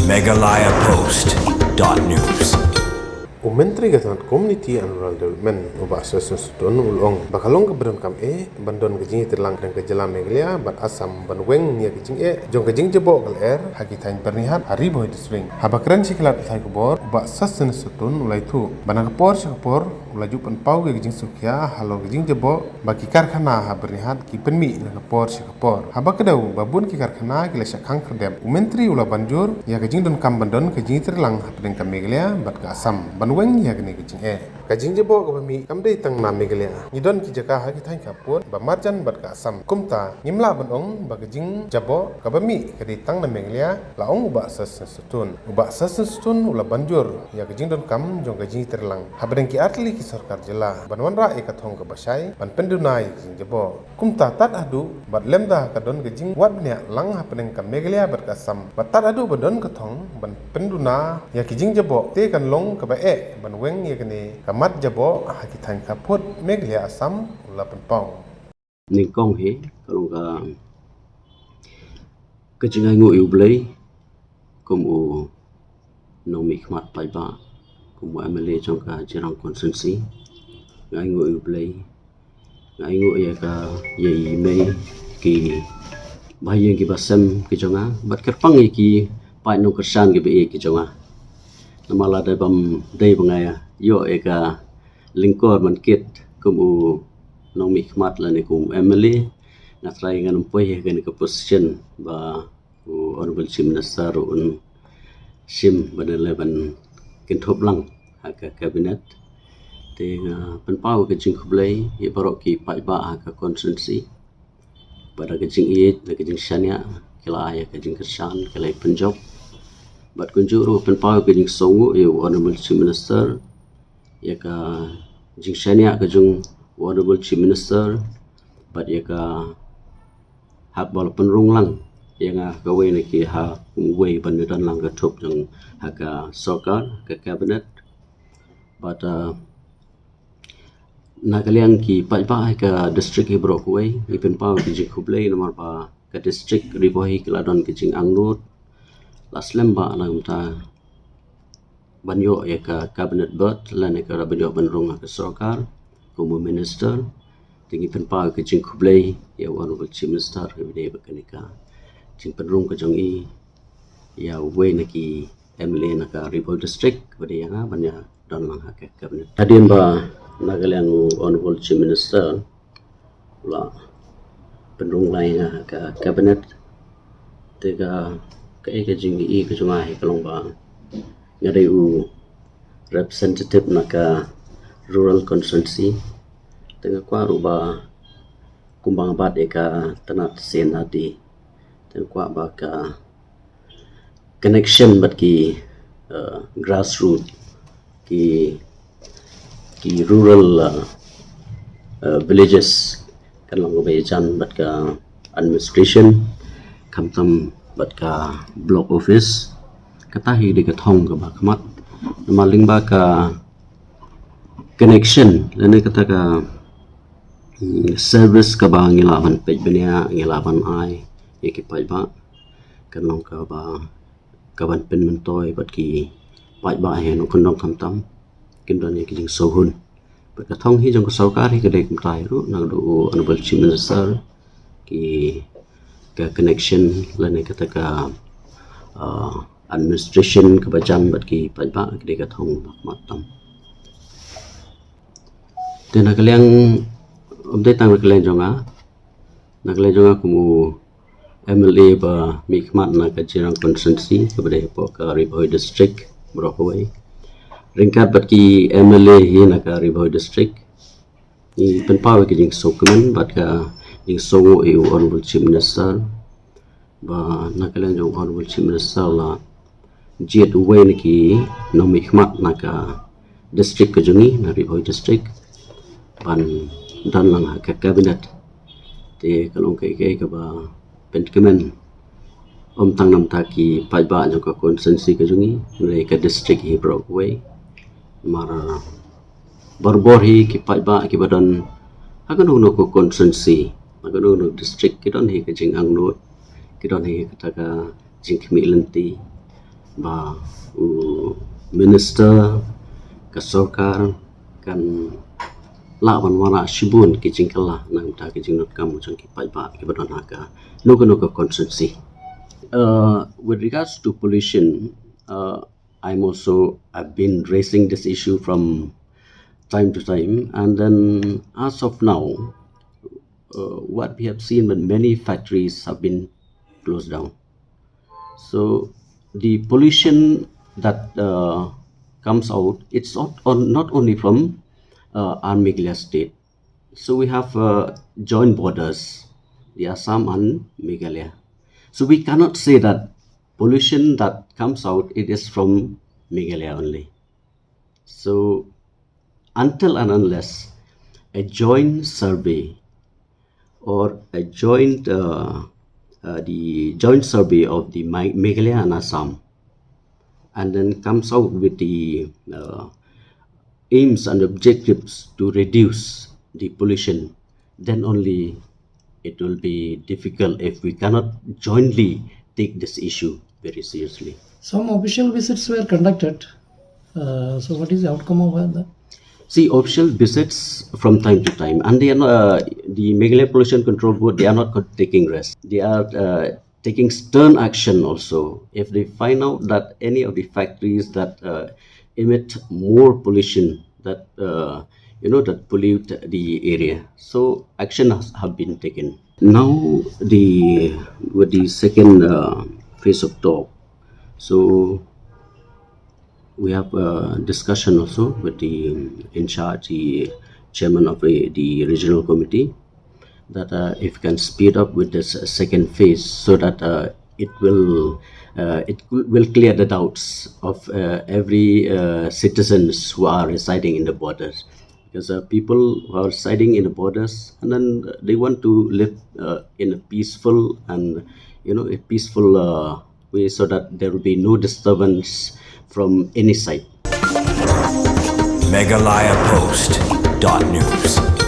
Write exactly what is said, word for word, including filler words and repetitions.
Meghalaya Post dot news. U Myntri ka tnat Community and Rural Development, u Bah Sosthenes Sohtun, u la ong ba ka long kaba donkam eh ban don ka jingïatreilang kren ka jylla Meghalaya bad Assam ban weng ïa ka jingeh jong ka jingjaboh ka lyer ha ki thaiñ byrnihat ha Ri Bhoi District. Haba kren sha ki lad pathai khubor, u Bah Sosthenes Sohtun u la ïathuh ba na ka por sha ka por u la ju pynpaw ïa ka jingsngewkhia halor ka jingjaboh ba ki karkhana ha byrnihat ki pynmih na ka por sha ka por. Haba kdew ba bun ki karkhana ki la shah khang khyrdep, u Myntri u la ban jur ïa ka jingdonkam ban don ka jingïatreilang hapdeng ka Meghalaya bad ka Assam ban weng ïa kane ka jingeh. Ka jingjaboh kaba mih kam dei tang na Meghalaya. Ngi don ki jaka ha ki thaiñ khappud ba marjan bad ka Assam. Kumta ngim lah ban ong ba ka jingjaboh kaba mih ka dei tang na Meghalaya, la ong u Bah Sosthenes Sohtun. U Bah Sosthenes Sohtun u la ban jur ïa ka jingdonkam jong ka jingïatreilang hapdeng ki artylli ki sorkar jylla ban wanrah ïa ka thong kaba shai ban pynduna ïa ka jingjaboh. Kumta tad haduh bad lymda ka don ka jingwad bniah lang hapdeng ka Meghalaya bad ka Assam, bad tad haduh ba don ka thong ban pynduna ïa ki jingjaboh, te kan long kaba eh ban weng ïa kane ka mat jaboh ha ki thaiñ khappud Meghalaya Assam, u la pynpaw. Nyngkong hi ka long ka, ka jingainguh ïa U Blei kum u nongmihkhmat paidbah, kum u M L A jong ka Jirang constituency. Nga ainguh ïa U Blei, nga ainguh ïa ka, ïa i mei, ki bahaïing ki basem ki jong nga, bad kyrpang ïa ki paid nongkyrshan kiba ïeit ki jong nga. Namar lada bym dei ba nga ïoh ïa ka lyngkor ban kit kum u nongmihkhmat lane kum u M L A, nga trai ngan ym poi ha kane ka position ba u Honorable Chief Minister un shim ban leh ban kynthup lang ha ka cabinet. Te nga pynpaw ka jingkhublei ïa baroh ki paidbah ha ka constituency. Bad da ka jingïeit, da ka jingshaniah, ki la ai ïa ka jingkyrshan, ki la ïa pynjop. Bad kumjuh ruh pynpaw ka jingsngewnguh ïa u Honorable Chief Minister, ïa ka jingshaniah ka jong u Honorable Chief Minister, bad ïa ka hap ba la pynrung lang ïa nga kawei na ki ha uwei ban ïadon lang ka thup jong ha ka sorkar, ka cabinet. Bad, uh, na ka liang ki paidbah ha ka district hi baroh kawei, ngi pynpaw ki jingkhublei namar ba ka district Ri Bhoi hi ka la don ka jingangnud, la slem ba la kumta ban ïoh ïa ka cabinet berth lane ka ban ïoh ban rung ha ka sorkar kum u minister. Te ngi pynpaw ka jingkhublei ïa u Honorable Chief Minister kaba dei bad kane ka jingpynrung ka jong i ïa uwei na ki M L A na ka Ri Bhoi District kaba dei ïa nga ban ïadon lang ha ka cabinet. Hadien ba na ka liang u Honorable Chief Minister u la pynrung lang ïa nga ha ka cabinet, te ka, kaei ka jingïohi ka jong nga hi ka long ba nga dei u representative na ka rural constituency. Te nga kwah ruh ba kumba nga bat ïa ka tnat C N R D, te nga kwah ba ka connection bad ki, uh, grassroot, ki, ki rural, uh, uh, villages kan long kaba ïajan bad ka administration, khamtam bad ka block office. Kata hi dei ka thong kaba khmat. Namar lyngba ka connection lane kata ka, mm, service kaba ngi lah ban peit bniah, ngi lah ban ai ïa ki paidbah, kan long kaba, kaban pynmyntoi bad ki paidbah ha ki nongkyndong khamtam, kin don ïa ki jingsngewhun. Bad ka thong hi jong ka sorkar hi ka dei kumta hi ruh, naduh u Honorable Chief Minister, ki, ka connection lane kata ka, uh, administration kaba jan bad ki paidbah, ka dei ka thong ba khmat tam. Te na ka liang, ym dei tang na ka liang jong nga, na ka liang jong nga kum u M L A ba mihkhmat na ka Jirang constituency kaba dei hapoh ka Ri Bhoi District baroh kawei, ryngkat bad ki M L A hi na ka Ri Bhoi District, ngi pynpaw ïa ka jingsngewkmen bad ka jingsngewnguh ïa u Honorable Chief Minister, ba na ka liang jong u Honorable Chief Minister u la jied uwei na ki nongmihkhmat na ka district ka jong ngi, na Ri Bhoi District, ban don lang ha ka cabinet. Te ka long kaei kaei kaba pynkmen, ym tang namar ki paidbah jong ka constituency ka jong ngi, hynrei ka district hi baroh kawei. Namar barabor hi ki paidbah kiba don ha kano kano ka constituency, ha kano kano district, ki don hi ka jingangnud, ki don hi kata ka jingkhmih lynti. Ba u minister, ka sorkar kan lah ban wanrah shibun ki jingkylla na ka bynta ki jingdonkam jong ki paidbah kiba don ha kano kano ka constituency. Uh, with regards to pollution, uh, I'm also, I've been raising this issue from time to time, and then as of now, uh, what we have seen, that many factories have been closed down. So the pollution that uh, comes out, it's not, on, not only from uh, our Meghalaya state. So we have uh, joint borders, the Assam and Meghalaya. So we cannot say that pollution that comes out, it is from Meghalaya only. So until and unless a joint survey or a joint, uh, uh, the joint survey of the Me- Meghalaya and Assam, and then comes out with the uh, aims and objectives to reduce the pollution, then only it will be difficult if we cannot jointly take this issue very seriously. Some official visits were conducted. Uh, so, what is the outcome of that? See, official visits from time to time, and they are not, uh, the Meghalaya Pollution Control Board, they are not taking rest. They are uh, taking stern action also. If they find out that any of the factories that uh, emit more pollution, that uh, you know, that pollute the area, so action has have been taken. Now the, with the second uh, phase of talk, so we have a discussion also with the in charge, the chairman of the, the regional committee, that uh, if we can speed up with this uh, second phase, so that uh, it will uh, it will clear the doubts of uh, every uh, citizens who are residing in the borders, because uh, people who are residing in the borders, and then they want to live uh, in a peaceful and, you know, a peaceful uh, way, so that there will be no disturbance from any side. Meghalaya Post dot news.